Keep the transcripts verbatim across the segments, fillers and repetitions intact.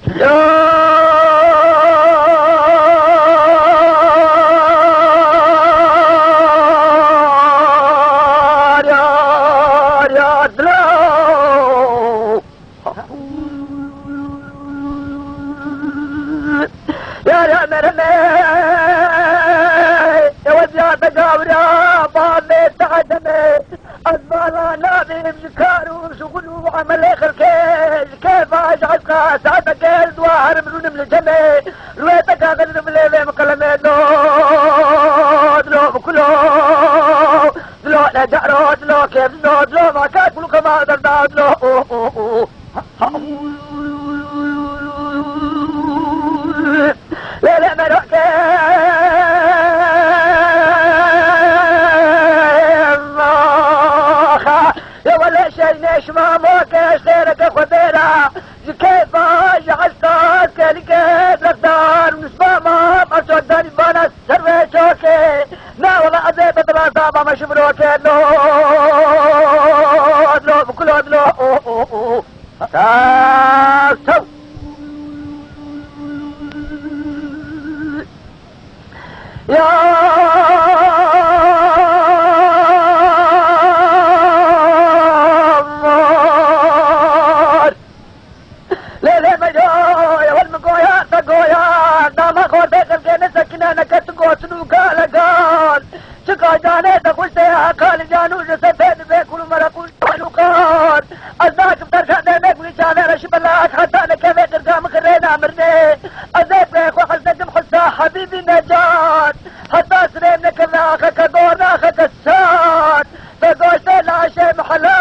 Yar, yar, yar, dilo. Yar, yar, mereme. Ewe ziyade gavra, bavê te edeme. Ez bala nabim ji kar û şixul û emelê xelkê, ji kêfa, ji eşqa, saeteke ez dua herim rûnim li cemê. Rûyeteka xizir bi lêvê min qelemê dilo, dilo bi kulo, dilo necero, dilo kêfno, dilo maka kulû kema derda, dilo. Lê, lê, merokê. Axa, ya welê şeynê şima mokê, şêreke xwe bêra. Ji keyfa, ji eşqa, kelike, lefdar, nisba ma, ma çokdanî bana ser ve çokê. Na wela ez ê bedela zaba me ji mirokê. No, no, kulo, no. Çaw, çaw. Ya Allah. Lê, lê, me yo, ewel min goya, te goya, dama xortê xelkê ne sekine, neke tu gotin û gale gal. Çika canê te xweş te ya, qalê canû ji ser tê dibe, kul û meraq û şan û qan. Ez nakim dersa demek wî çavê reşî belat, heta nekeve qirka min xirêna mirnê. Ez ê bê xwe hez nekim hisa Habîbî Necat. Heta sirê nekeve axeke gor, axeke sat. Te goştê laşê mihela.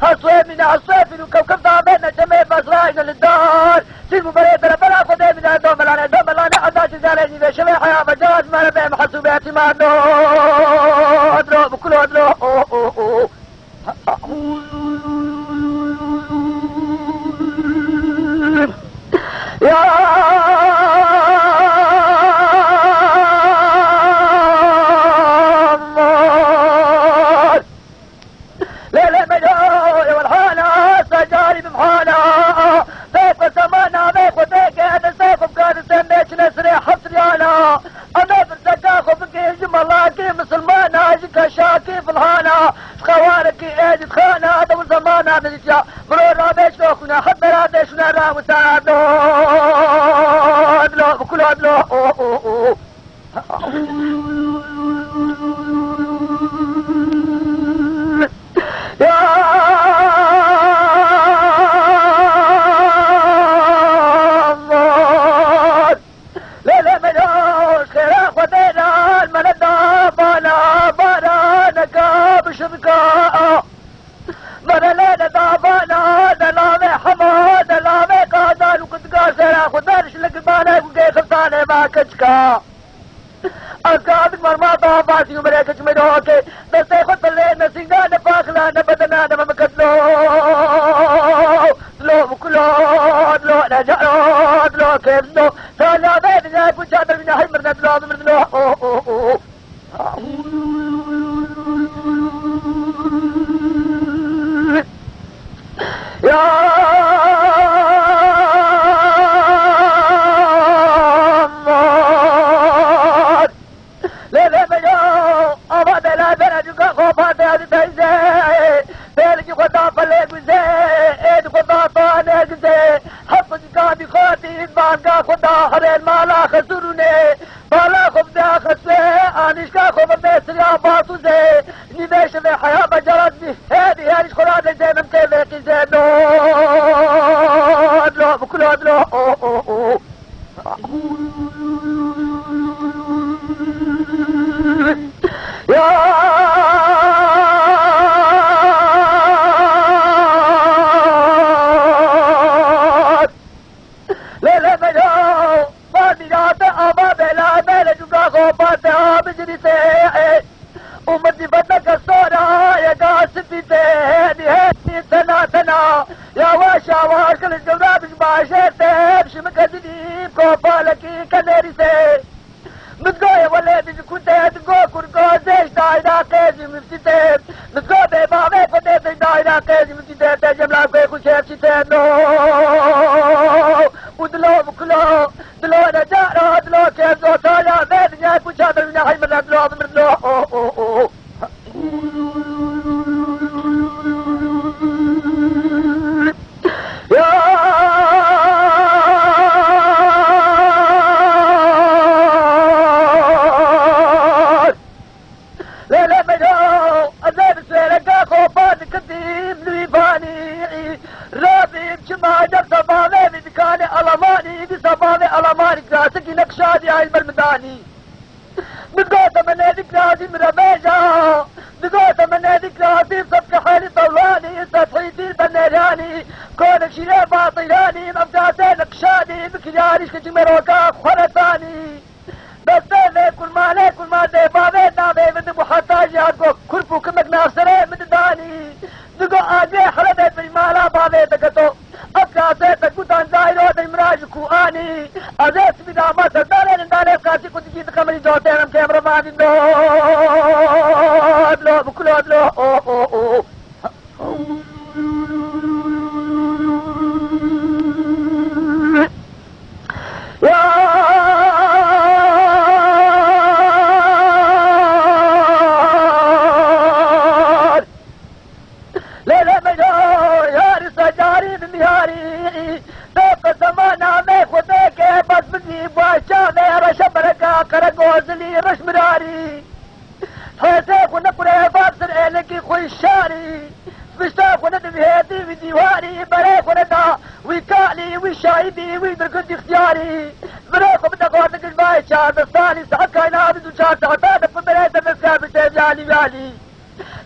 Heswê mîne, heswê fîr û kewkeb davê necemê bezrayne li dar. Sîr bû berê berebera Xwedê mîne, do melanê, do melanê, eda ji zerê nîvê şevê heya veca ez mere bê mihesûbê tîma do. Dro, bi kulo dro, o, o, o. Ya Allah. Lê, lê, me ya, ya welhana, secarî bimhana. Fêko semana, fêko têke, destê xwe bikar, sen bê çine sirê heft riyala. Ame pirseka xwe bike ji malakê misilmana, ji keşakê filhana, ji xewarekî êdî dixana, de û zemana didîtiya. Miro rabe ji xwîna, hep bera tê şûna ra wisa. Dilo, dilo, bi kulo dilo, o, o, o. Ya Allah. Lê, lê, me ya, xêra Xwedê re, me neda bala, baraneka bişirka. Me re lê neda bala, delavê hema, delavê qazan û kutika xêra Xwedê re şilek bala û gê xiftanê va keçika. Ez gadik merma da bazî û merê keç me doke. Destê xwe telê ne sînga, ne paxila, ne bedena, ne memeketlo. Dilo, kulo, dilo, ne caro, dilo, kevno. Sala be, ne ku çadır, ne hay mirne, dilo, mirno. O, o, o. Ya Allah. Lê, lê, me ya, ava bela bela cuka xwe pate hadi teyze. Bêlkî xwe da pelê guze, êd xwe da tane guze. Hep cuka bi xwe tî, banga xwe da herên mala xesurûne. Bala xwe bide xesûe, anîşka xwe bide siriya batûze. Nîvê şevê heya becarat bî, hêdî herîş xwe ra dejê min tê veqîze. Dilo, dilo, bi kulo dilo, o, o, o. Ya Lê, lê, me ya, ma mîrate ava bela, bele cuka xwe pate ha bijirî te. Û min dî vedneke sora, yeka sipî te, hêdî, hêdî, tena, tena. Yawaş, yawaş, kiliç gewra bij baje te, bişimike didî, kopalekî kenêrî te. Min goye wele dij ku te, digo kurgo, zêş dayra qêzî miftî te. Min go bê bavê xwe te, zêş dayra qêzî miftî te, te cemla xwe xwe şefçî te, no. Dilo, dilo, o, o, o. Yar! Lê, lê, meyro, ez ê bi sêreka xwe pa dikitîm li wî vanî. Rabîm çima yek sebavê vî dikanê Elemanî, vî sebavê Elemanî klasikî nexşa diyayî ber min danî. Min gote min nêdî kirazî min re bêja. Min gote min nêdî kirazî sed kehelî tewlanî, sed hîdî benêranî, kone şîrê batîranî, ev gazê nexşanî, min kirarîş ke cî meroka xwe re tanî. Destê lê kurmanê kurma dê bavê navê min dibû heta jî hat got kurp û kimek nav serê min didanî. Digo agê hele dê bi mala bavê diketo. Ev kasê te gutan zahîr o dê min ra ji ku anî. Ez ê sibî dama serdarê nindarê kasî ku dikî dixemirî cotê em kêm re vanî dilo. Dilo bi kulo dilo. O, o, o. Yar! Lê lê meyro, yar secarî bi miyarî. Dê qesema namê Xwedê ke bas bigî, baş çavê reşe bereka, qere gozilî reş mirarî. Hêsê xwe ne qureva sir êlekî xwe şarî. Pişta xwe ne divihêtî wî dîwarî, berê xwe ne da wî kalî, wî şahidî, wî dirgin dixtiyarî. Birê xwe bide xwartin kişbayê çardestanî, saet kayna bîst û çar saeta de xwe berê de destga bi tevyanî yanî.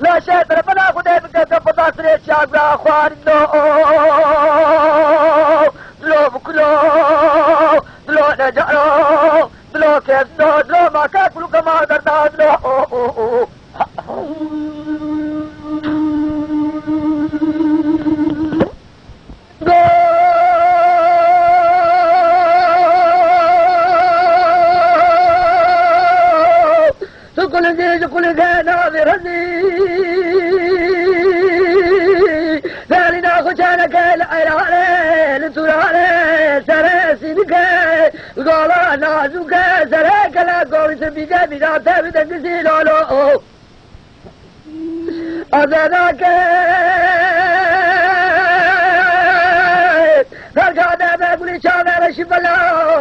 Laşê terefena xwe dê bike ke feda sirê çiya bira xwarî dilo. Dilo bi kulo, dilo necaro. Dilo kevno, dilo maka kulu kema derda, dilo o, o, o. Tu kulizî ji kulizê navê rezî. Derîna xwe çeneke li eyranê, li tûranê, serê sînike. Gola nazûke serê kela gowi sirbîke bîra te bi dengizî lolo. Azadake. Derga deme gulî çavê reşî bela.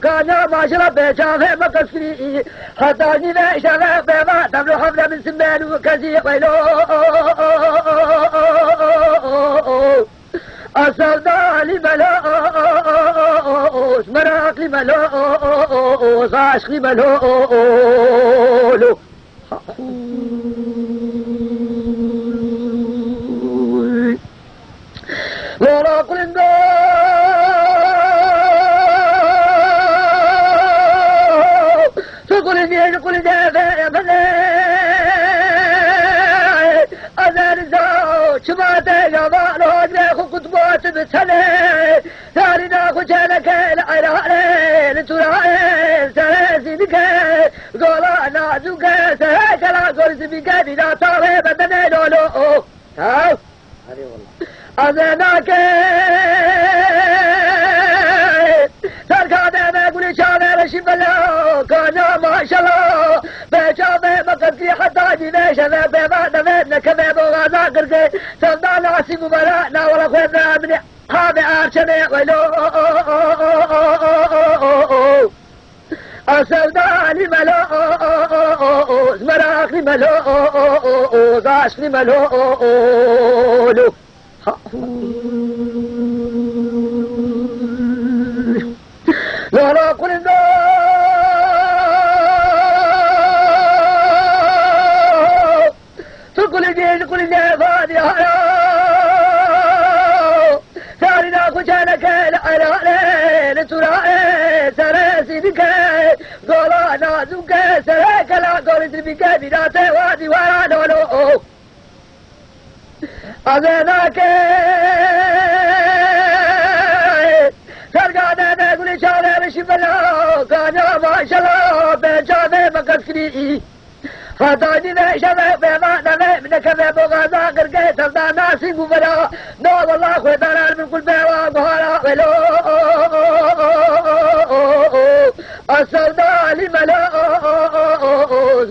Kana maşela be çavê me qeskirî. Heta nîve şevê beva demlo hevle min simbel û kezî weylo. Sevda li melo, meraq li melo, aşq li melo. Lora kulingo, tu kulin diye kulin de. Azerizo, çima te yava, lo agre xu kutbot bi tene. Zarîna xwe çeneke li eyranê, li tûranê, serê sînike, gola nazûke, serê kela gor zibîke, bîna tavê bedene lolo. Taw. Hadi wallah. Azenake. Serka deme gulî çavê reşî bela, kana maşallah. Be çavê me qedrî heta dîne şeve, be va deve nekeve boğaza qirke. Sevda nasîb û bela, na wala xwe bira bine. Abi arçene welo. Sevda li melo, merak li melo, aşk li melo. Lala kulinda. Tu kulî dî, kulî ne vadî hara. Sarîna xwe çeneke li erale, li tûra e, sere sînike, gola nazûke, sere kela golî zirbîke, bîra te vadî wara lolo. Azenake. Sergane me gulî çavê reşî bela, kana maşela, be çavê me qeskirî. Heta dîne şeve bêva neve, min nekeve boxaza qirke, sevda nasî bû bela. No, wallah, xwêdaran min kul bêva guhara welo. A sevda li melo,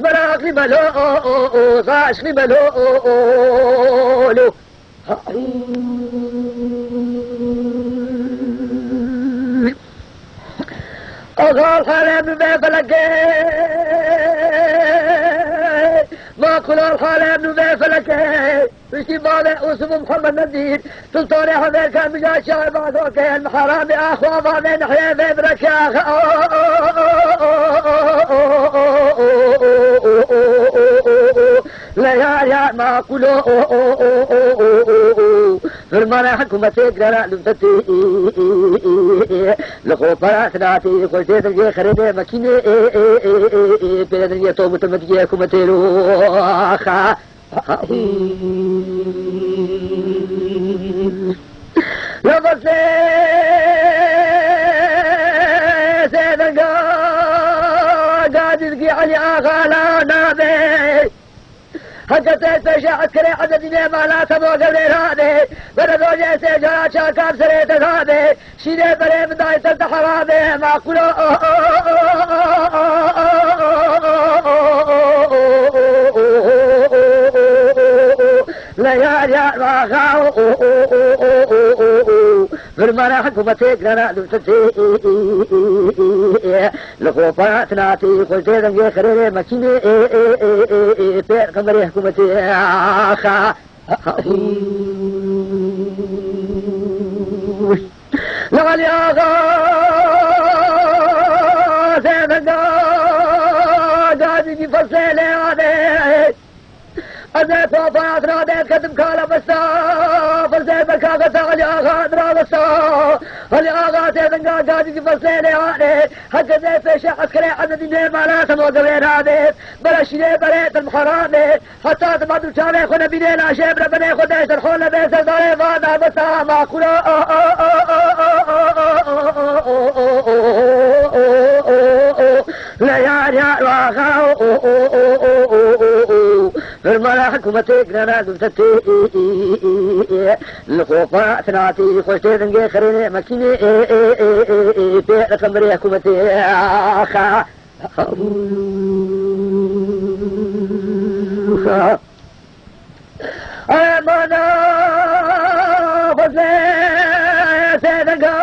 mera Lo, o, o, o, za aşkî me lo, o, o, o, lo. Azal halem ve feleke. Ma kulal halem ve feleke. Piştî bavê Usuf û Muhammed Nezîr, Sultanê Hemerka Mija Şahê Bazokê, El Miheramê Axwa Bavê Nehiyê Vê Bireke Axa. Leyar yar maqulo. Firmana hikûmetê girana li Fetî. Li xwe para sinatî, xwe jê dengê xerênê mekînê. Pê dengê to mutemediyê hikûmetê ro. Lafazê sêvenga gadî dikî Elî Axa la nabê. Heke te pêşe eskerê Ededînê mala te bo gewrê radê. Bere rojê sê cara çakan serê te dadê. Şîrê berê min dayî te te heramê, ma qulo. Le yar yar vaxa. Firmana hikûmetê girana li Fetê. Li xwe patinatî xwe jê dengê xerêrê mekînê. Pê qemerê hikûmetê. Axa. Lali Axa zêvenga gadî bî fersê lê anê. Ez ê papa Axa dê ketim kala besta, fersê berka besta, Elî Axa dira besta. Elî Axa zêvenga gadî bî fersê lê anê. Heke zê pêşe eskerê Ededînê mala te bo gewrê radê. Bere şîrê berê te miheramê. Heta tu badu çavê xwe nebînê laşê bire benê xwe deşt derxo nebe serdarê va nabesa maqûlo. Le yar yar vaxa. Firmana hikûmetê girana li Fetê. Li xwe patinatî xwe jê dengê xerênê mekînê. Pê qemerê hikûmetê. Axa. Emana xwezê sêvenga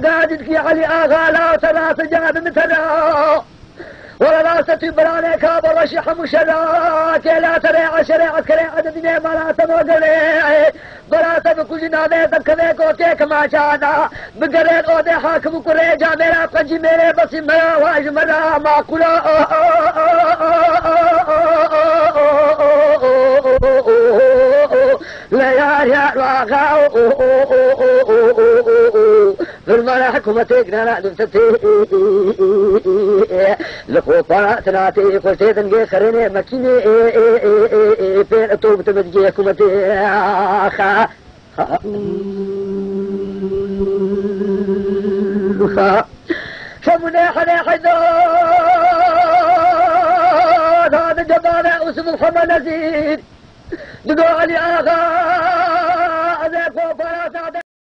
gadî dikî Elî Axa la te rase ca bi min te ra. Wala rase tu beranê ka bo reşî hemû şera. Kê la te rê eşerê eskerê Ededînê mala te bo gelê. Bera te bikujî navê te bikeve kotê kemaşana. Bigerên odê hakim û kurê camêra qencî mêrê besî mera wa ji me ra maqûla. Le yar yar vaxa. Firmana hikûmetê girana li Fetê. Li xwe patinatî xwe jê dengê xerênê mekînê. Pê to mutemediyê hikûmetê. Axa. Şemunê Henê Heyda. Dadê cebane Usuf Muhammed Nezîr. Digo Elî Axa. Ez ê